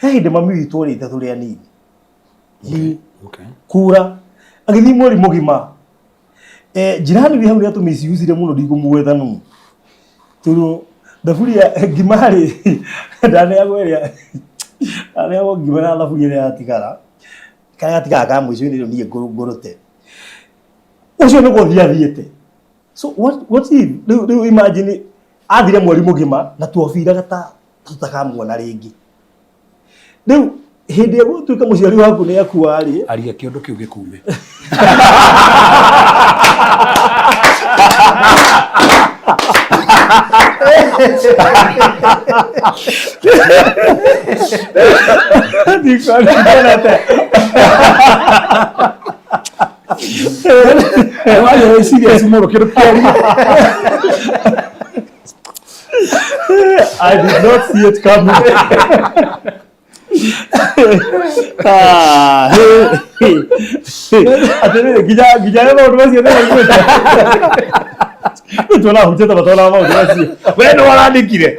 He hĩndĩ mami witũ orĩte tũrĩ anini. Ĩ, Okay. kura agĩthiĩ mweri mũgima. Eh, jirani wĩ hau nĩ atũmiciucire mũno ndikũmũgweta nũ. Tondũ thaburia ngima rĩ ndaneagwo ĩrĩa ndaneagwo ngima na thaburia ĩrĩa yatigara karĩa gatigara ka mũico-inĩ rĩu niĩ ngũrũte. Ũcio nĩ gũthiĩ athiĩte. So what if rĩu imagine athire mweri mũgima na twabiraga ta tũtakamuona rĩngĩ. Rĩu hĩndĩ ĩrĩa gũtuĩka mũciari waku nĩ akua rĩ, Aria kĩondo kĩu gĩkume. Ndikuonete. Waria wĩ serious mũno kĩndũ kĩaria. I did not see it coming. Ah, hey, hey. Atĩrĩrĩ, nginya nginya arĩa maũndũ macio nĩ maiguĩte. Rĩu tuona ahunjia ta matonaga maũndũ macio. We nĩ warandĩkire.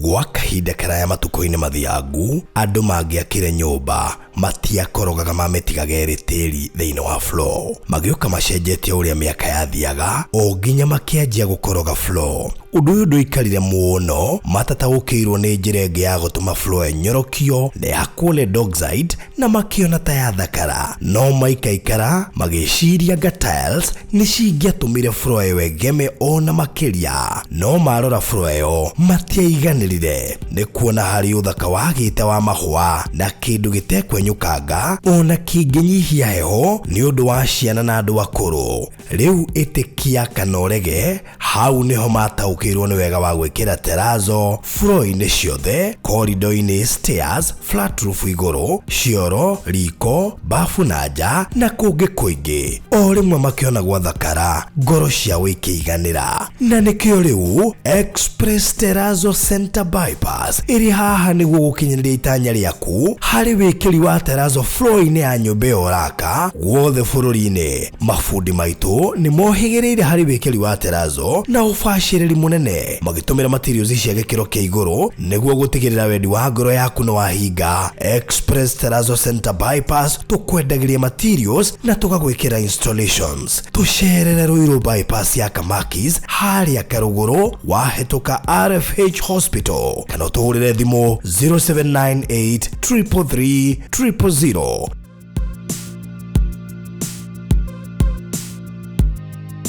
Gwa kahinda karaya matukũ-inĩ mathiangu, andũ mangĩakire nyũmba matiakorogaga mamĩtigaga ĩrĩ tĩri thĩinĩ wa floor. Magĩũka macenjetie ũrĩa mĩaka yathiaga o nginya makĩanjia gũkoroga floor. Ũndũ ũyũ ndũikarire mũno matataũkĩirwo nĩ njĩra ĩngĩ ya gũtũma floor ĩnyorokio na ĩhakwo lead oxide na makĩona ta yathakara. No maikaikara magĩciria anga tiles nĩ cingĩatũmire floor ĩyo ĩgeme o na makĩria. No marora floor ĩyo matiaiganĩrire nĩ kuona harĩ ũthaka wagĩte wa mahũa na kĩndũ gĩtekwenyũkanga o na kĩngĩnyihia heho nĩ ũndũ wa ciana na andũ akũrũ. Rĩu ĩtĩkia kana ũrege, hau nĩho mataũkĩirwo nĩ wega wa gwĩkĩra terazo floor-inĩ ciothe, corridor-inĩ, stairs, flat roof igũrũ, cioro, riko, bafu na nja na kũngĩ kũingĩ. O rĩmwe makĩona gwathakara, ngoro ciao ikĩiganĩra. Na nĩkĩo rĩu Express Terrazzo Center Bypass ĩrĩ haha nĩguo gũkinyanĩria itanya rĩaku harĩ wĩkĩri wa terrazzo floor-inĩ ya nyũmba ĩyo ũraka guothe bũrũri-inĩ. Mabundi maitũ nĩ mohĩgĩrĩire harĩ wĩkĩri wa terrazzo na ũbacĩrĩri mũnene magĩtũmĩra materials cia gĩkĩro kĩa igũrũ nĩguo gũtigĩrĩra wendi wa ngoro yaku nĩ wahinga. Express Terrazzo Center Bypass tũkwendagĩria materials na tũgagwĩkĩra installations. Tũcerere Ruiru Bypass ya Kamakis harĩa Karũgũrũ wahĩtũka RFH Hospital kana ũtũhũrĩre thimũ 0798 333 000.